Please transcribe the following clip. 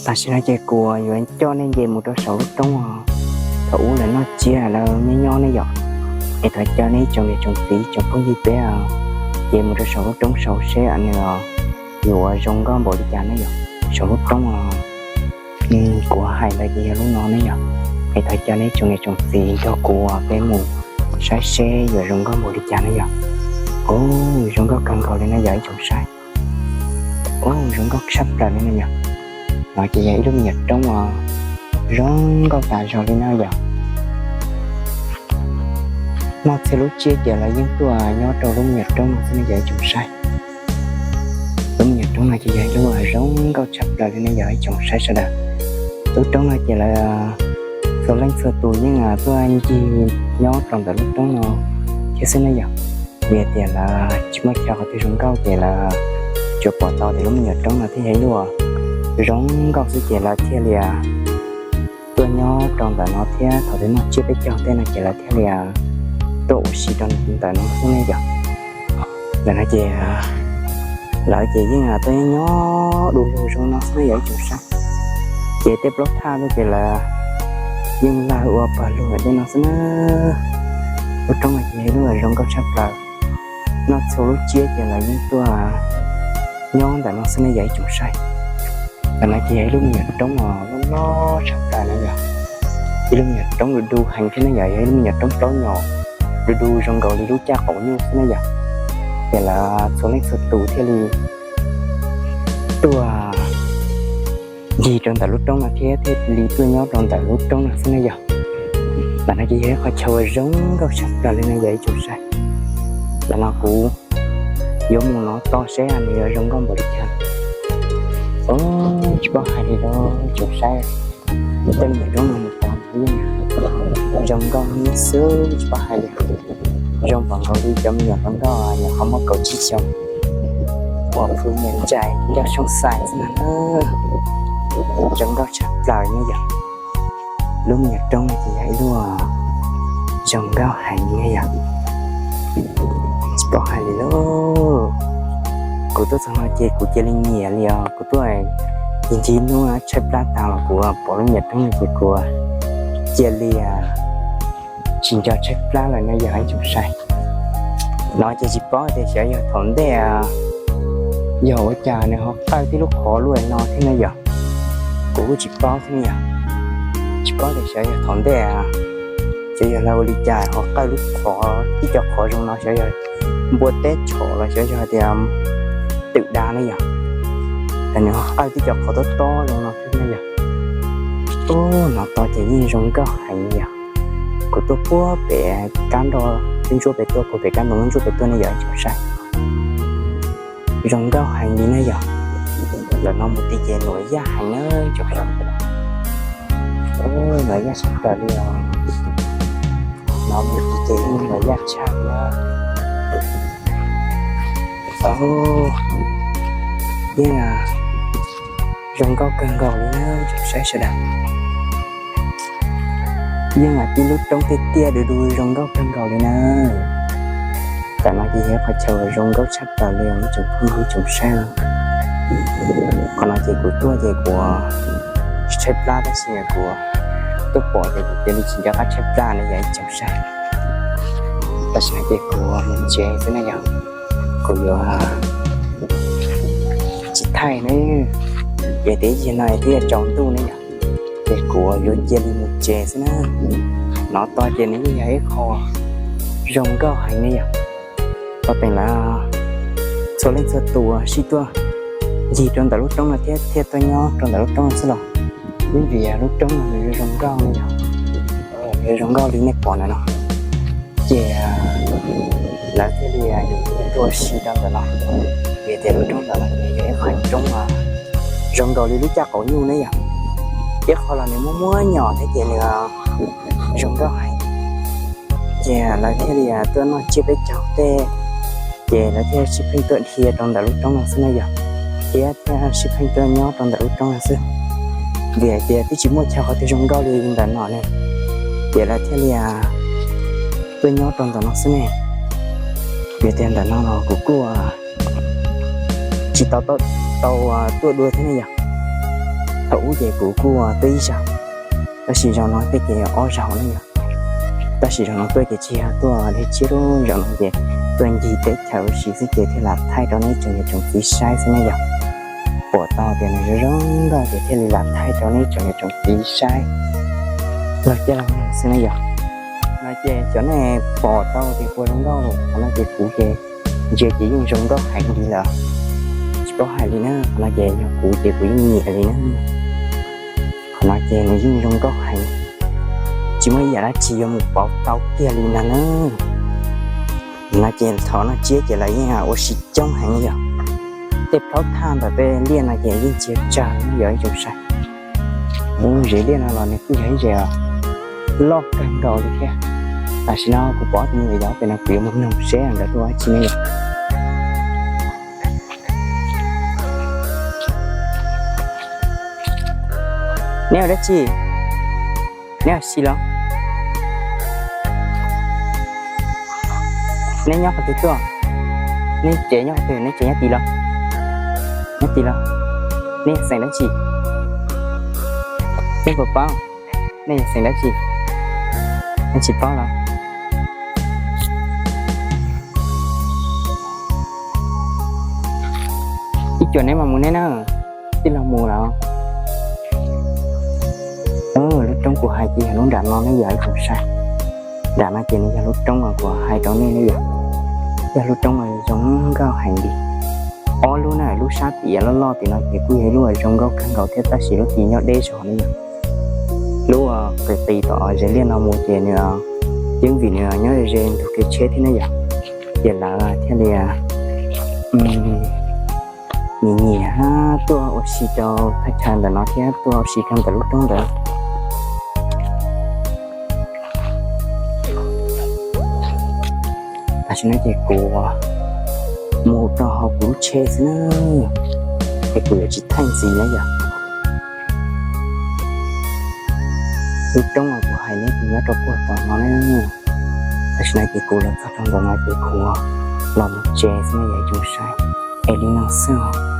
Tam sim no ces kuv yuav coj nej nce mus rau saum lub roob os. Thaum ub lawv noj tsiab lawv nyob nyob ne yom. Es thov caw nej tsoom niam tsoom txiv tsoom phooj ywg peb nce mus rau saum lub roob saud seb nws yuav zoo nkauj npaum li cas ne yom. Saum lub roob os, kuv hais ntawd ces yog lub no ne yom. Es thov caw nej tsoom niam tsoom txiv nrog kuv peb mus saib seb yuav zoo nkauj npaum li cas ne yom. Ub, zoo nkauj kawg nkaus li no yog ib tsoom saib. Ub, zoo nkauj tshaj plaws li no yom. No ces yog ib lub me nyuam roob os, zoo nkauj tas zog li no yom. Noj txhua lub tsiab ces lawv yeej tuaj nyob rau lub me nyuam roob no xwb ne yog ib tsoom saib. Lub me nyuam roob no ces yog ib lub zoo nkauj tshaj plaws li ne yog ib tsoom saib sawv daws. Lub roob no ces lawv txhua leej txhua tus yeej tuaj ncig nyob rau ntawm lub roob no thiab xwb ne yom. Vim tias lawv tsis muaj chaw qhov twg zoo nkauj ces lawv tsuas pom tau tias lub me nyuam roob no thiaj yog ib lub zoo nkauj xwb ces lawv thiaj li tuaj nyob rau ntawm no thiab thaum twg noj tsiab peb caug tej no ces lawv thiaj li tuaj ua si rau ntawm no xwb ne yom. Ntawm no ces lawv ces yeej tuaj nyob du lug zoo no xwb ne yog ib tsoom saib. Ces tej plaub thaj no ces lawv yeej lag ua pawg lug tej no xwb na. Lub roob no ces yog ib lub zoo nkauj tshaj plaws. Noj txhua lub tsiab ces lawv yeej tuaj nyob ntawm no xwb ne yog ib tsoom saib. Ntawm no ces yog ib lub me nyuam roob uas loj loj tshaj plaws na yom. Ib lub me nyuam roob du du heev thiab ne yom, yog ib lub me nyuam roob plaub nyos du du zoo nkaus li lub caj qaum nyuj xwb ne yom. Ces lawv txhua leej txhua tus thiaj li tuaj ncig rau ntawm lub roob no thiab thiaj li tuaj nyob rau ntawm lub roob no xwb ne yom. Ntawm no ces yog ib qhov chaw uas zoo nkauj tshaj plaws li no yog ib tsoom saib. Ntawm no kuv yuav mus nov to seb nws yuav zoo nkauj npaum li cas. Os, tsis paub hais li lauj tsoom saib. Tej me nyuam roob no mus tod yeej zoo nkauj nyiab xwb tsis paub hais li. Zoo npaum nkaus li cov me nyuam hluas nkauj nyuam qhuav muaj kaum tsib xyoos uas pw nyias ntsais ncauj xyoob xais xwb na. Zoo nkauj tshaj plaws ne yom. Lub me nyuam roob no ces yog ib lub zoo nkauj heev ne yom. Tsis paub hais li lauj. Kuv tuaj txog no ces kuv cia li nyiam li os, kuv tuaj ncig ncig hnub tshaib plab tas los kuv pom lub me nyuam roob no ces kuv cia li tsis nco tshaib plab lawm no yog ib tsoom saib. No ces tsis paub tias xyov yog thaum ntej yog ua cas nws ho qawj tib lub qhov luaj no thiab ne yom. Kuv kuj tsis paub thiab ne yom. Tsis paub tias xyov yog thaum ntej xyov yog lawv ua li cas ho qawj lub qhov tib co qhov zoo no, xyov yog npua teb tshom los xyov yog hais tias twm dav ne yom, es nws ho qawj tib co qhov tob tob zoo no thiab ne yom. Ub, no to ces yeej zoo nkauj heev yom. Kuv tuaj puag pem kab nroj ntsuab pem tuaj, puag pem kab ntoo ntsuab pem tuaj ne yom ib tsoom saib. Zoo nkauj heev li ne yom. Lawm no mus tid ces nuam yaj heev na tsoom saib. Nuam yaj tshaj plaws li os. No mus tid ces nuam yaj tshaj li. Yeej zoo nkauj kawg nkaus li na tsoom saib sawv daws. Yeej tib lub roob tiaj tiaj du du zoo nkauj kawg nkaus li na. Tam no ces yog qhov chaw zoo nkauj tshaj plaws li ib tsoom phooj ywg tsoom saib. Qhov no ces kuv tuaj ces kuv tshaib plab tab sis kuv tuaj pom ces kuv cia li tsis nco qab tshaib plab na yog ib tsoom saib. Tam sim no ces kuv mus tsev xwb na yom. Kuv yuav tsis thaij ne, ces tib yig no twb yuav tsaus ntuj ne yom. Ces kuv yuav cia li mus tsev xwb na. No to ces nws yeej yog ib qho zoo nkauj heev ne yom. Tau teem lawv txhua leej txhua tus sib tuaj ncig rau ntawm lub roob no thiab thiaj tuaj nyob rau ntawm lub roob no xwb los, vim yog lub roob no nws zoo nkauj ne yom. Nws zoo nkauj li nej pom ntawm no. Ces lawv thiaj li yuav tuaj ua si rau ntawm no, vim tias lub roob ntawm no ces yog ib qho roob zoo nkaus li lub caj qaum nyuj ne yom. Ib qho los nws muaj muaj nyom thiab ces nws zoo nkauj heev. Ces lawv thiaj li tuaj noj tsiab peb caug tej, ces lawv thiaj sib pheej tuaj dhia rau ntawm lub roob no xwb na yom, thiab thiaj sib pheej tuaj nyob rau ntawm lub roob no xwb. Vim hais tias twb tsis muaj chaw qhov twg zoo nkauj li ntawm no ne, ces lawv thiaj li tuaj nyob rau ntawm no xwb ne. Vim tias ntawm no los kuv kuj tsis tau tau tuaj dua thiab ne yom. Thaum ub ces kuv kuj tuaj ib zaug, tab sis zaum no tuaj ces ob zaug na yom. Tab sis zaum no tuaj ces tsis yog tuaj dab tsi, zaum no ces tuaj ncig teb chaws ua si xwb ces thiaj lam thaij rau nej tsoom niam tsoom txiv saib xwb na yom. Pom tau tias nws zoo zoo nkauj ces thiaj li lam thaij rau nej tsoom niam tsoom txiv saib los coj los mloog xwb na yom. No ces cov nej pom tau tias puas zoo nkauj, qhov no ces kuv ces ntsia ces yeej zoo nkauj heev li lawm. Tsis paub hais li na, qhov no ces yog kuv ces kuv yeej nyiam li na. Qhov no ces nws yeej zoo nkauj heev, tsis muaj ib yam dab tsi yuav mus pauv tau kiag li no na. No ces thaum no tsiab ces lawv yeej ua si coob heev yom. Tej plaub thaj ntawm peb liaj no ces yeej tsis tsawg yog ib tsoom saib. Zes liaj no los nws kuj yog ib zes loj kawg nkaus li thiab. Tam sim no kuv pom tus me nyuam yaus pem no kuv yuav mus noog seb nkawd tuaj dab tsi ne yom. Neb ua dab tsi? Neb ua si los? Neb nyob qhov twg tuaj? Neb tsev nyob qhov twg? Neb tsev nyob tim los? Nyob tim los? Neb yog xeem dab tsi? Neb puas paub? Neb yog xeem dab tsi? Neb tsis paub los? Ib cuam neb mam mus neb na, tij laug mus lawm. Lub roob kuv hais ces yog lub nram no ne yom ib tsoom saib. Nram no ces nws yog lub roob uas kuv hais rau nej ne yom. Yog lub roob uas zoo nkauj heev li. Ob lub na, lub sab tim loj loj tim no ces kuj yog ib lub uas zoo nkauj kawg nkaus thiab tab sis lub tim nyob deb zog ne yom. Lub uas qis qis tom zes liaj no mus ces nws yeej vim nws nyob ze ntug kev tsheb thiab ne yom. Ces lawv thiaj li nyiam nyiam tuaj ua si rau thaj chaw ntawm no thiab tuaj ua si rau ntawm lub roob ntawd. Tam sim no ces kuv mus rau hauv kuv lub tsheb xwb na, es kuv yuav tsis thaij ntxiv na yom. Lub roob uas kuv hais neb ces nyob rau puag tom no na. Tam sim no ces kuv los txog rau ntawm no ces kuv los mus tsev xwb na yom ib tsoom saib. Es li no xwb os.